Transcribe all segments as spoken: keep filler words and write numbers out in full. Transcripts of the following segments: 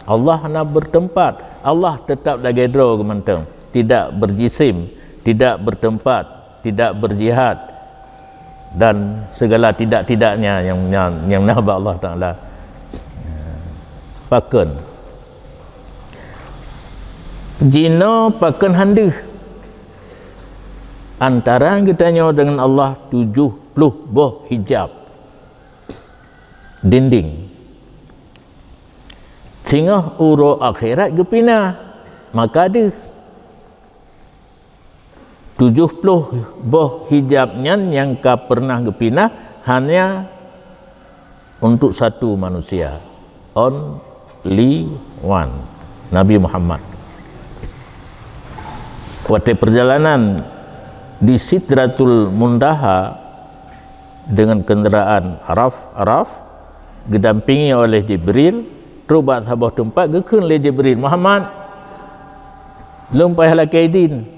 Allah hana bertempat. Allah tetap lagée droe geuh mantong, tidak berjisim, tidak bertempat, tidak berjihad, dan segala tidak-tidaknya nyang, nyang, nyang na bak Allah Taala. Pakon? Jinoe pakon han deuh antara geutanyoe deungon Allah tujoh ploh boh hijab, dinding. Singoh uroe akhirat geupinah, maka deuh. Tujoh ploh boh hijab nyan nyang ka pernah geupinah hanya untuk satu manusia, only one, Nabi Muhammad. Watée perjalanan di Sidratul Muntaha dengan kenderaan Araf, Araf, geudampingi oleh Jibril, trok bak saboh teumpat, geukheun lé Jibril, "Muhammad, lôn payah lakée idin.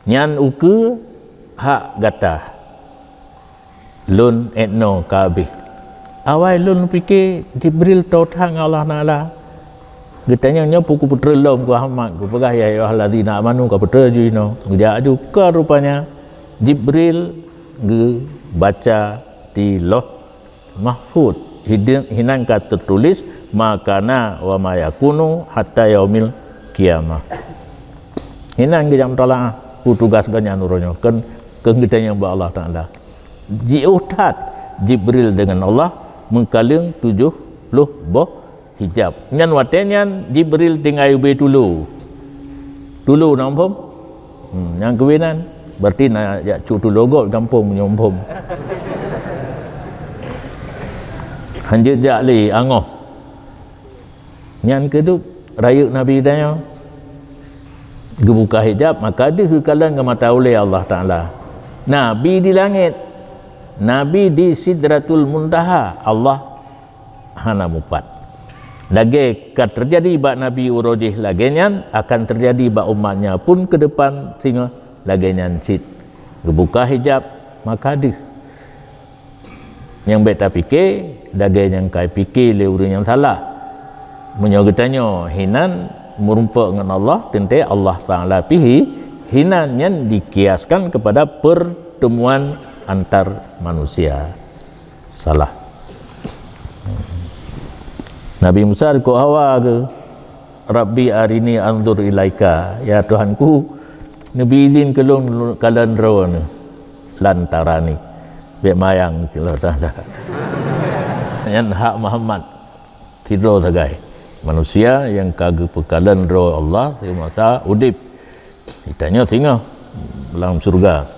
Nyan ukeue hak gata. Lôn 'et noe ka habéh." Awai lôn pike Jibril toe that ngon Allah Taala. Geutanyong, "Nyoe peue kupeutrön lom keu Muhammad?" Geupeugah, "Ya ayyuhallazina amanu," ka peutrön ju inoe. Geujak aju, kon rupanya Jibril geubaca di Lauh Mahfuz. Hidin-, hinan ka teutuléh, "Ma kana wa ma yakunu hatta yaumil qiyamah." Hinan geujak meutalaah, peue tugaih gobnyan uroe nyoe, kon, kon geutanyong bak Allah Taala. Jiôh that Jibril deungon Allah meukaleueng tujoh ploh boh hijab. Nyan watée nyan Jibril tinggai ubé tulo. Tulo na muphom? Hmm, nyang keubinan. Berarti na jak cok tulo gob gampông meunyoe muphom. Han jeuet jak lé angoh. Nyan keuh dub rayeuk Nabi tanyoe. Geubuka hijab, maka deuh geukalon ngon mata ulée Allah Taala. Nabi di langét. Nabi di Sidratul Muntaha. Allah hana mupat. Lagée ka teujadi bak Nabi uroe jih, lagée nyan akan teujadi bak umatnya pun keu depan singoh lagée nyan cit. Geubuka hijab, maka deuh. Nyang bék tapike lagée nyang ka pike lé ureuëng nyang salah. Meunyoe geutanyoe hinan meurumpok ngon Allah, teuntée Allah Taala pih hinan, nyan dikiaskan kepada pertemuan antar manusia. Salah. Nabi Musa dikeu Hawa geuh, "Rabbi arini anzur ilaika." "Ya Tuhanku, neubi idin keu lôn kalon droeneuh." "Lan tarani." Bék mayang keu Allah Taala. Nyan hak Muhammad. Sidroe sagai manusia nyang ka geupeukalon droe Allah di masa udeb. Geutanyoe singoh lam syeuruga.